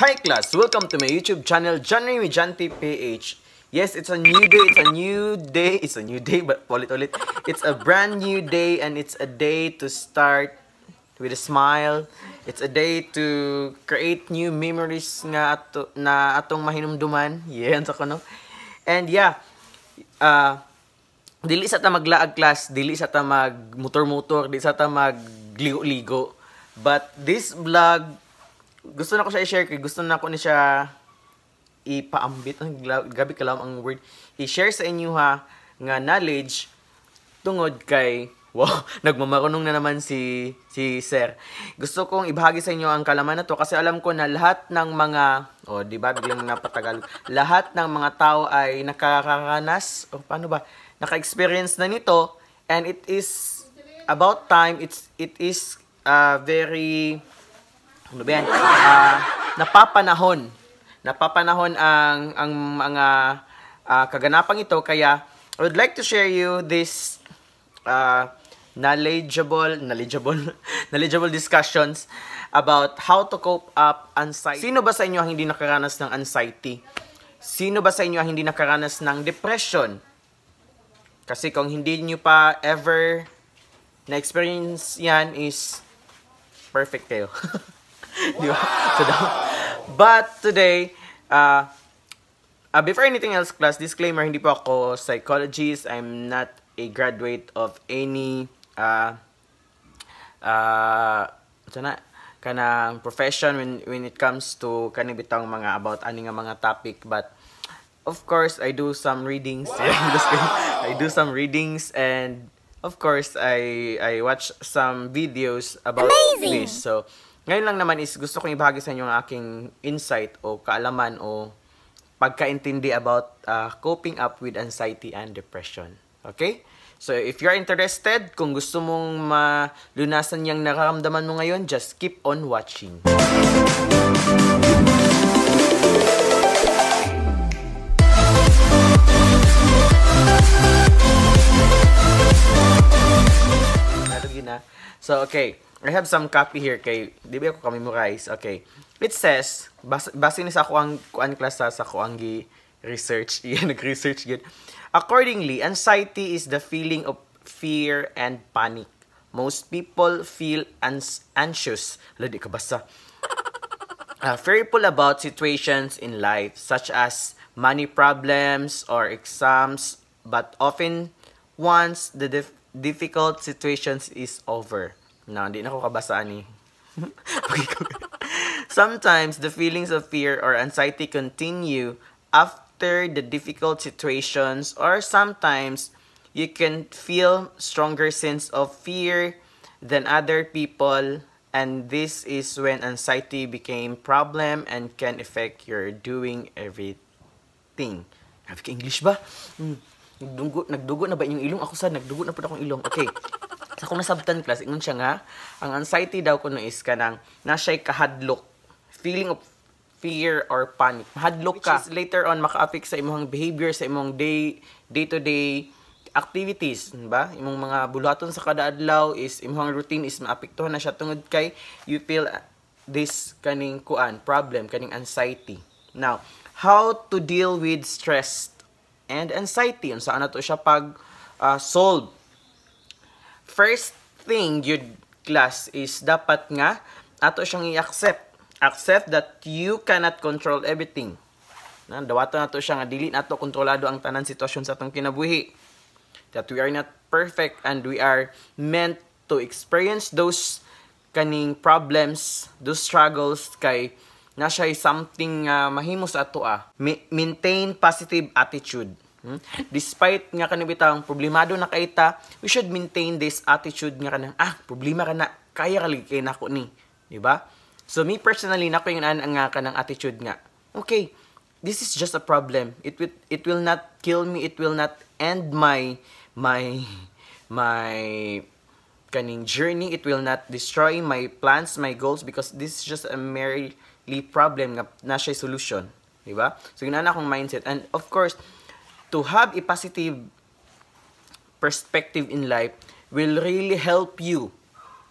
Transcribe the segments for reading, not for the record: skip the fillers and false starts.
Hi class! Welcome to my YouTube channel, John Ray Janti PH. Yes, it's a new day, it's a new day, it's a new day, but ulit-ulit. It's a brand new day and it's a day to start with a smile. It's a day to create new memories nga ato, na atong mahinumduman. Yeah, sa kuno. And yeah, dili sa ta maglaag class, dili sa ta mag motor-motor, dili sa ta magligo-ligo. But this vlog, gusto na ko siya i-share kay gusto na ko ni siya ipaambit ang gabi kalam ang word, i-share sa inyo ha nga knowledge tungod kay wow, nagmamarunong na naman si sir. Gusto kong ibahagi sa inyo ang kalaman na to kasi alam ko na lahat ng mga, oh, di ba biglang napatagalog, lahat ng mga tao ay nakakaranas o paano ba, naka-experience na nito, and it is about time, it is very, ano ba yan? Napapanahon. Napapanahon ang mga kaganapang ito, kaya I would like to share you this knowledgeable discussions about how to cope up anxiety. Sino ba sa inyo ang hindi nakaranas ng anxiety? Sino ba sa inyo ang hindi nakaranas ng depression? Kasi kung hindi niyo pa ever na-experience yan is perfect kayo. Di ba? So, but today, before anything else, class, disclaimer, hindi po ako psychologist. I'm not a graduate of any sana kanang profession when it comes to kaning bitang mga about ani nga mga topic, but of course I do some readings. I do some readings and of course I watch some videos about Amazing! This. So ngayon lang naman is gusto kong ibahagi sa inyo ang aking insight o kaalaman o pagkaintindi about coping up with anxiety and depression. Okay? So if you're interested, kung gusto mong malunasan yung nararamdaman mo ngayon, just keep on watching. So okay, I have some copy here kay di ba ako ka-memorize. Okay. It says, base ni sa ako ang kuan class sa ako ang gi research. Iya, nag-research gid. Accordingly, anxiety is the feeling of fear and panic. Most people feel anxious. Hala, di ka basa. Fearful about situations in life such as money problems or exams, but often once the difficult situations is over. Na, hindi na ako kabasa ani. Sometimes the feelings of fear or anxiety continue after the difficult situations, or sometimes you can feel stronger sense of fear than other people, and this is when anxiety became problem and can affect your doing everything. Grabe ka English ba? Nagdugo na ba inyong ilong? Ako sad, nagdugo na pud akong ilong. Okay. Sa akong nasabtan class, ingon siya nga, ang anxiety daw kuno is kanang na siya'y kahadlok. Feeling of fear or panic. Mahadlok ka. Which is later on maka-affect sa imong behavior, sa imong day-to-day activities, di ba? Imong mga buluhaton sa kada adlaw is imong routine is maapektuhan na siya tungod kay you feel this kaning kuan problem, kaning anxiety. Now, how to deal with stress and anxiety? Unsa na to siya pag solve? First thing yun class is dapat nga ato siyang i-accept. Accept that you cannot control everything. Na, dawato na to siya nga dili nato kontrolado ang tanan sitwasyon sa atong kinabuhi. That we are not perfect and we are meant to experience those kaning problems, those struggles kay na siya something mahimo sa ato ah. Maintain positive attitude. Despite nga kanang bitang problemado na kay ta, we should maintain this attitude nga kanang problema ka na, kaya ka lagi kay nako ni, di ba? So me personally, nako yung an nga kanang attitude nga, okay, this is just a problem. It will not kill me, it will not end my kaning journey, it will not destroy my plans, my goals, because this is just a merely problem nga na siya solution, di ba? So ginana akong mindset, and of course, to have a positive perspective in life will really help you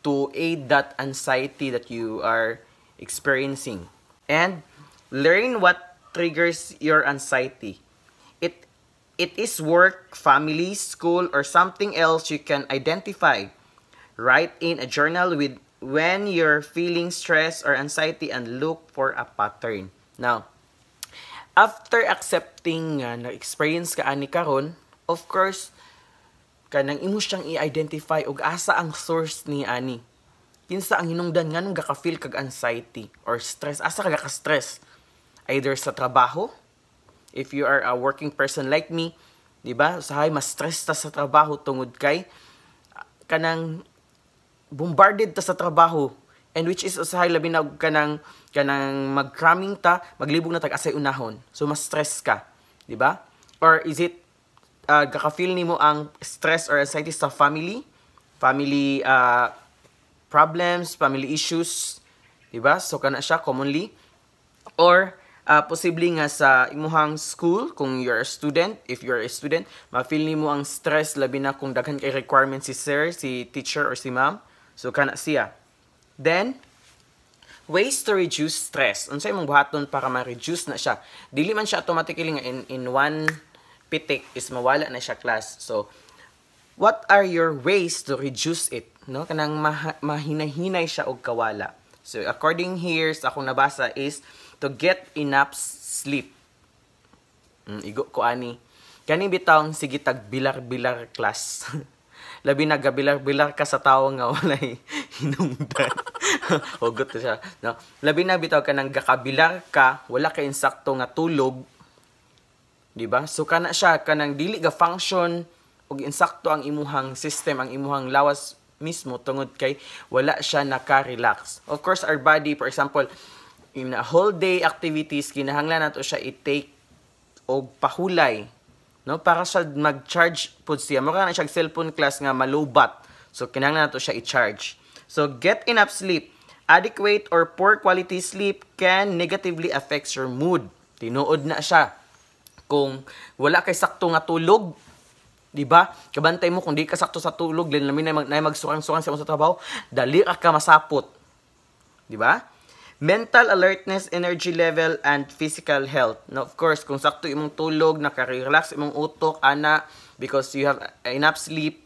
to aid that anxiety that you are experiencing. And Learn what triggers your anxiety. It is work, family, school, or something else you can identify. Write in a journal with when you're feeling stress or anxiety and look for a pattern. Now, after accepting nga na-experience ka ani karon, of course, kanang imo siyang i-identify og asa ang source ni ani. Kinsa ang hinungdan nganong gaka-feel kag anxiety or stress? Asa ka gaka-stress? Either sa trabaho, if you are a working person like me, di ba? Usahay mas stress ta sa trabaho tungod kay kanang bombarded ta sa trabaho, and which is usahay labi na og kanang mag-cramming ta, maglibog na tag asay unahon. So mas stress ka, di ba? Or is it gaka-feel nimo ang stress or anxiety sa family? Family problems, family issues, di ba? So kana siya commonly. Or posible nga sa imuhang school kung you're a student, if you're a student, ma-feel nimo ang stress labi na kung daghan kay requirements si sir, si teacher or si ma'am. So kana siya. Then ways to reduce stress. Unsa imong buhaton para ma-reduce na siya? Dili man siya automatically nga in one pitik is mawala na siya, class. So what are your ways to reduce it? No, kanang mahinahinay siya og kawala. So according here sa akong nabasa is to get enough sleep. Igo ko ani. Kani bitawng sige tag bilar-bilar, class. Labi na gabilar-bilar ka sa tawo nga walay hinungdan. Hugot to siya. No? Labi na bitaw ka nang gakabilar ka, wala ka insakto nga tulog. Di ba? So kana siya, kanang dili ga function og insakto ang imuhang system, ang imuhang lawas mismo tungod kay wala siya naka-relax. Of course, our body, for example, in a whole day activities, kinahanglan nato siya i-take og pahulay, no, para siya mag-charge pud siya. Mura na siya cellphone, class, nga malubat. So kinahanglan nato siya i-charge. So get enough sleep. Adequate or poor quality sleep can negatively affect your mood. Tinuod na siya. Kung wala kay sakto nga tulog, di ba? Kabantay mo kung di ka sakto sa tulog, labi na magsurang-surang sa trabaho, dali ra ka masapot. Di ba? Mental alertness, energy level, and physical health. Now, of course, kung sakto imong tulog, naka-relax imong utok, ana, because you have enough sleep,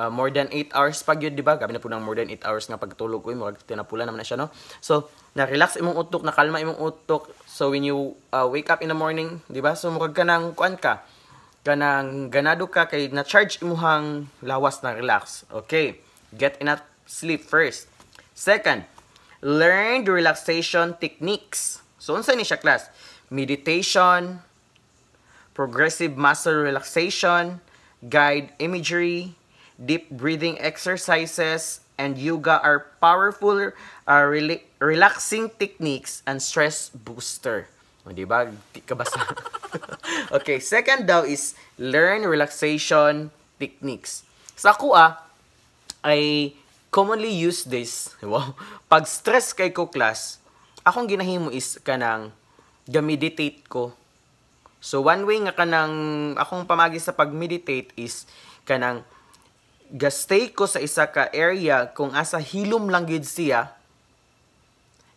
more than 8 hours pag yun, di ba? Gabi na po ng more than 8 hours nga pagtulog ko, murag tinapula naman na siya, no? So, na-relax imong utok, nakalma imong utok. So, when you wake up in the morning, di ba? So, murag ka ng, kuan ka, kanang ganado ka kay na-charge imuhang lawas na relax. Okay, get enough sleep first. Second, learn the relaxation techniques. So, unsa ni siya, class? Meditation, progressive muscle relaxation, guide imagery, deep breathing exercises, and yoga are powerful relaxing techniques and stress booster. O, di ba? Di ka basa. Okay, second daw is learn relaxation techniques. Sa ako I commonly use this. Wow. Pag stress kay ko, class, akong ginahimo is kanang ga-meditate ko. So one way nga kanang akong pamagi sa pag-meditate is kanang ga-stay ko sa isa ka area kung asa hilom lang gyud siya,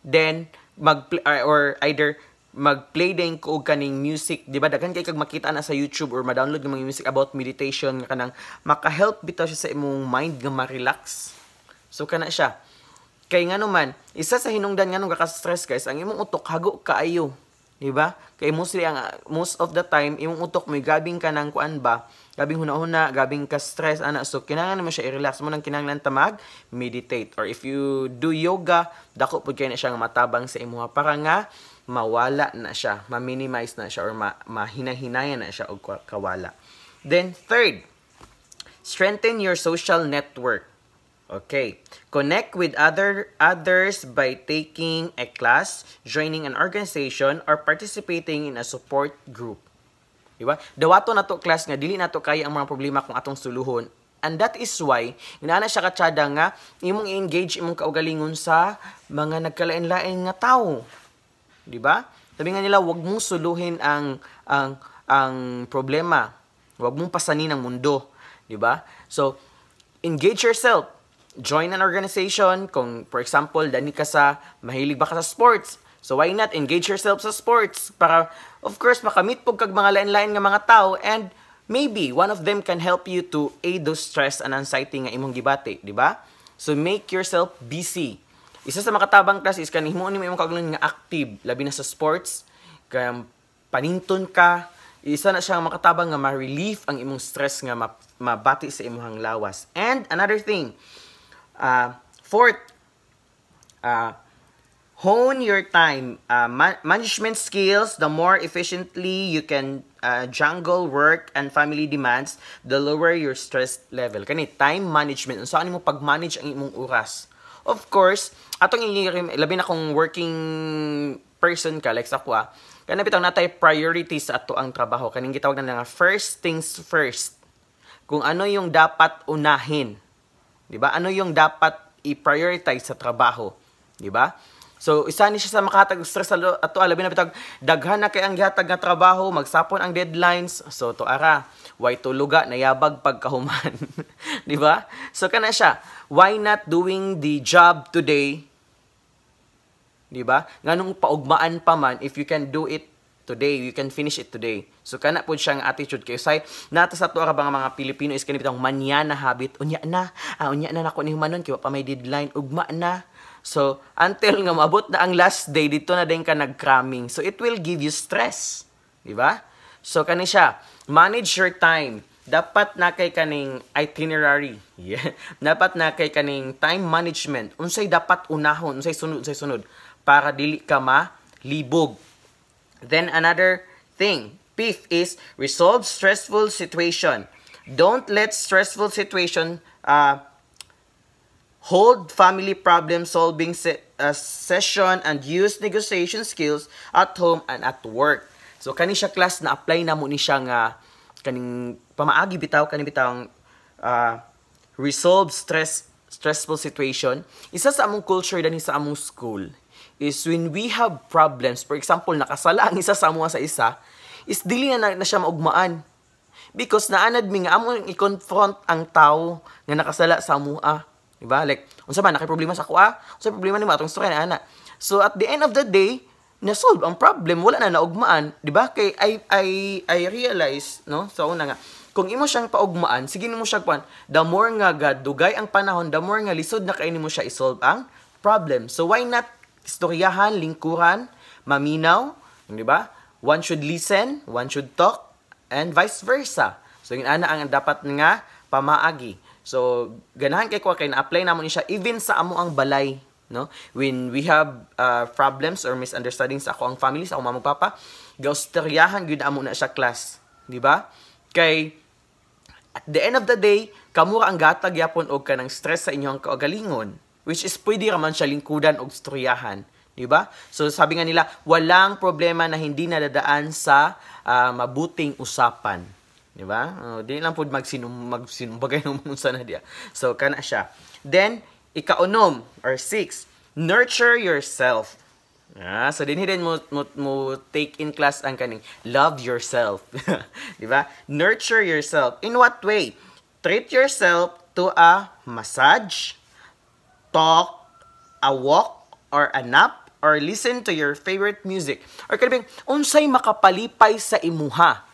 then mag or either mag-play din ko og kaning music, di ba? Daghan kay kag makita na sa YouTube or ma-download ng mga music about meditation nga kanang maka-help bitaw siya sa imong mind nga ma-relax. So kana siya. Kay ngano man, isa sa hinungdan nganong gaka-stress, guys, ang imong utok hago kaayo. Di ba? Kay mostly ang most of the time imong utok may gabing kanang kuan ba, gabing huna-huna, gabing ka stress ana. So kinahanglan mo siya i-relax mo nang kinahanglan ta mag meditate or if you do yoga, dako pud kay na siya nga matabang sa imuha para nga mawala na siya, ma-minimize na siya or mahinahinayan na siya og kawala. Then third, strengthen your social network. Okay. Connect with others by taking a class, joining an organization, or participating in a support group. Diba? Dawato na to, class, nga dili nato kaya ang mga problema kung atong suluhon. And that is why, inana siya katsada nga, imong i-engage imong kaugalingon sa mga nagkalain-lain nga tao. Di ba? Sabi nga nila, wag mong suluhin ang problema. Wag mong pasanin ang mundo, di ba? So, engage yourself. Join an organization. Kung, for example, dani ka sa, mahilig ba ka sa sports? So why not engage yourself sa sports para, of course, makamit pud kag mga lain-lain nga mga tao and maybe one of them can help you to aid those stress and anxiety nga imong gibati, di ba? So make yourself busy. Isa sa makatabang, class, is kaning himuon nimo imong kaugalingon nga active, labi na sa sports, kay paninton ka, isa na siya nga makatabang nga ma-relief ang imong stress nga mabati sa imong lawas. And another thing, fourth, hone your time management skills. The more efficiently you can juggle work and family demands, the lower your stress level. Kani time management, unsa nimo pag-manage ang imong oras. Of course, atong labi na kung working person ka like sa ako, kana bitaw natay priority sa ato ang trabaho, kaning gitawag na nga first things first, kung ano yung dapat unahin, di ba? Ano yung dapat i-prioritize sa trabaho, di ba? So, isa ni siya sa makahatag stress sa ato, labi na bitag daghan na kay ang gihatag nga trabaho, magsapon ang deadlines. So, to ara, way tuluga, nayabag pagkahuman. Di ba? So, kana siya, why not doing the job today? Di ba? Nganong paugmaan pa man if you can do it today, you can finish it today. So kana pud siyang attitude kay say nata sa ato ra ba nga mga Pilipino is kani bitang mañana habit. Unya na, unya na nako ni humanon kay wa pa may deadline, ugma na. So, until nga maabot na ang last day, dito na din ka nag-cramming. So, it will give you stress. Di ba? So, kani siya, manage your time. Dapat na kay kaning itinerary. Yeah. Dapat na kay kaning time management. Unsay dapat unahon, unsay sunod, unsay sunod para dili ka malibog. Then another thing, fifth is resolve stressful situation. Don't let stressful situation hold family problem solving session and use negotiation skills at home and at work. So kani siya, class, na apply na mo ni siya nga kaning pamaagi bitaw, kaning bitaw resolve stressful situation. Isa sa among culture dinhi sa among school is when we have problems, for example, nakasala ang isa sa amo sa isa, is dili na siya maugmaan. Because naanad mi nga among i-confront ang tao nga nakasala sa amoa. Diba? Like, unsa ba, nakay problema sa ako ah? Unsa problema nimo atong istorya na ana? So at the end of the day, na-solve ang problem, wala na naugmaan, di ba? Kay I realize, no, sa una nga, kung imo siyang paugmaan, sige nimo siya kuan, the more nga dugay ang panahon, the more nga lisod na kay nimo siya i-solve ang problem. So why not istoryahan, lingkuran, maminaw, di ba? One should listen, one should talk, and vice versa. So yun ana ang dapat nga pamaagi. So ganahan kay ko kay na-apply namo ni siya even sa amo ang balay, no? When we have problems or misunderstandings sa ako ang family, sa akong mama, papa, gaustoryahan gyud amo na siya, class, di ba? Kay at the end of the day, kamo ra ang gatag yapon og kanang stress sa inyong kaugalingon, which is pwede ra man siya lingkudan og istoryahan, di ba? So sabi nga nila, walang problema na hindi nadadaan sa mabuting usapan. Di ba? Di lang pud magsinumbagay ng unsa na diya. So kana siya. Then ikaunom or six, nurture yourself. So dinhi din mo take in, class, ang kaning love yourself. Di ba? Nurture yourself. In what way? Treat yourself to a massage, talk, a walk, or a nap, or listen to your favorite music. Or kanang unsay makapalipay sa imuha,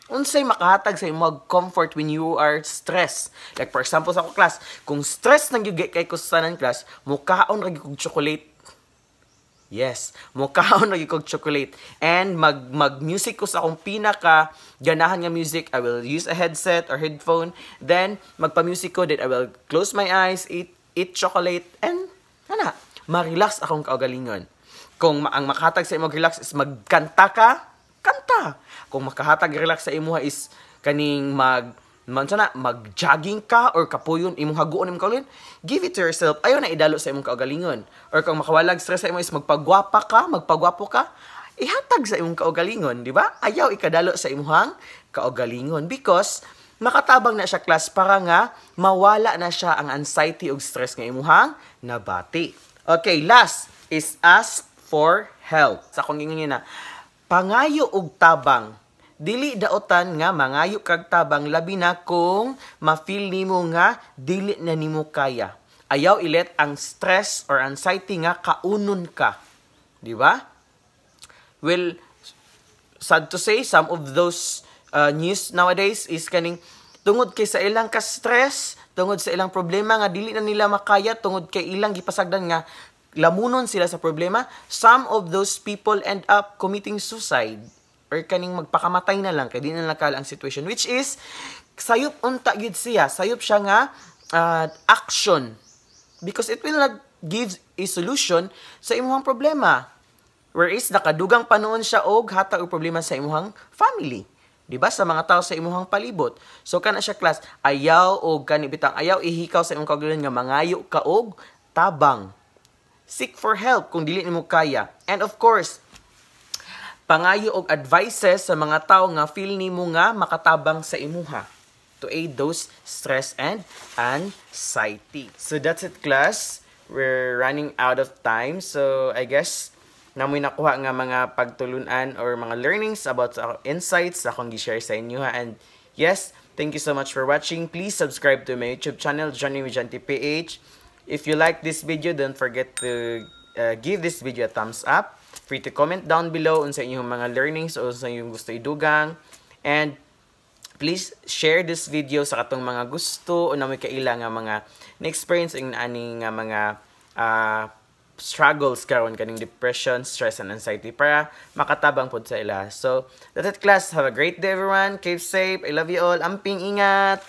unsay makahatag sa imo comfort when you are stressed. Like for example sa ako, class, kung stress nang gyud kay ko sa tanan, class, mukaon ra gyud kog chocolate. Yes, mukaon ra gyud kog chocolate and mag music ko sa akong pinaka ganahan nga music. I will use a headset or headphone, then magpa-music ko, then I will close my eyes, eat chocolate and ana, ma-relax akong kaugalingon. Kung ang makahatag sa imo relax is magkanta ka, kanta. Kung makahatag relax sa imuha is kaning mag man sana mag-jogging ka or kapuyon imong haguon imong kaugalingon, give it to yourself. Ayaw na idalo sa imong kaugalingon. Or kung makawalag stress sa imo is magpagwapa ka, magpagwapo ka, ihatag sa imong kaugalingon, di ba? Ayaw ikadalo sa imuhang kaugalingon because makatabang na siya, class, para nga mawala na siya ang anxiety ug stress nga imuhang nabati. Okay, last is ask for help. Sa akong ingon na, pangayo og tabang. Dili daotan nga mangayo kag tabang labi na kung ma-feel nimo nga dili na nimo kaya. Ayaw i-let ang stress or anxiety nga kaunon ka. Di ba? Well, sad to say, some of those news nowadays is kaning tungod kay sa ilang ka-stress, tungod sa ilang problema nga dili na nila makaya, tungod kay ilang gipasagdan nga lamunon sila sa problema, some of those people end up committing suicide or kaning magpakamatay na lang kay di na nila ang situation, which is sayop unta gyud siya, sayop siya nga action because it will not give a solution sa imong problema. Whereas nakadugang pa nuon siya og hatag og problema sa imong family. Di ba? Sa mga tao sa imuhang palibot. So kana siya, class, ayaw og kani bitang ayaw ihikaw sa imong kaugalingon nga mangayo ka og tabang. Seek for help kung dili nimo kaya. And of course, pangayo og advices sa mga tao nga feel nimo nga makatabang sa imuha to aid those stress and anxiety. So that's it, class. We're running out of time. So I guess naa moy nakuha nga mga pagtulunan or mga learnings about sa insights sa akong gi-share sa inyo ha. And yes, thank you so much for watching. Please subscribe to my YouTube channel, Johnny Vijanti PH. If you like this video, don't forget to give this video a thumbs up. Free to comment down below unsa inyong mga learnings o sa inyong gusto idugang. And please share this video sa katong mga gusto o naa moy kaila nga mga na-experience ing ani nga mga struggles karon, kaning depression, stress and anxiety, para makatabang pod sa ila. So, that's it, class. Have a great day, everyone. Keep safe. I love you all. Amping, ingat.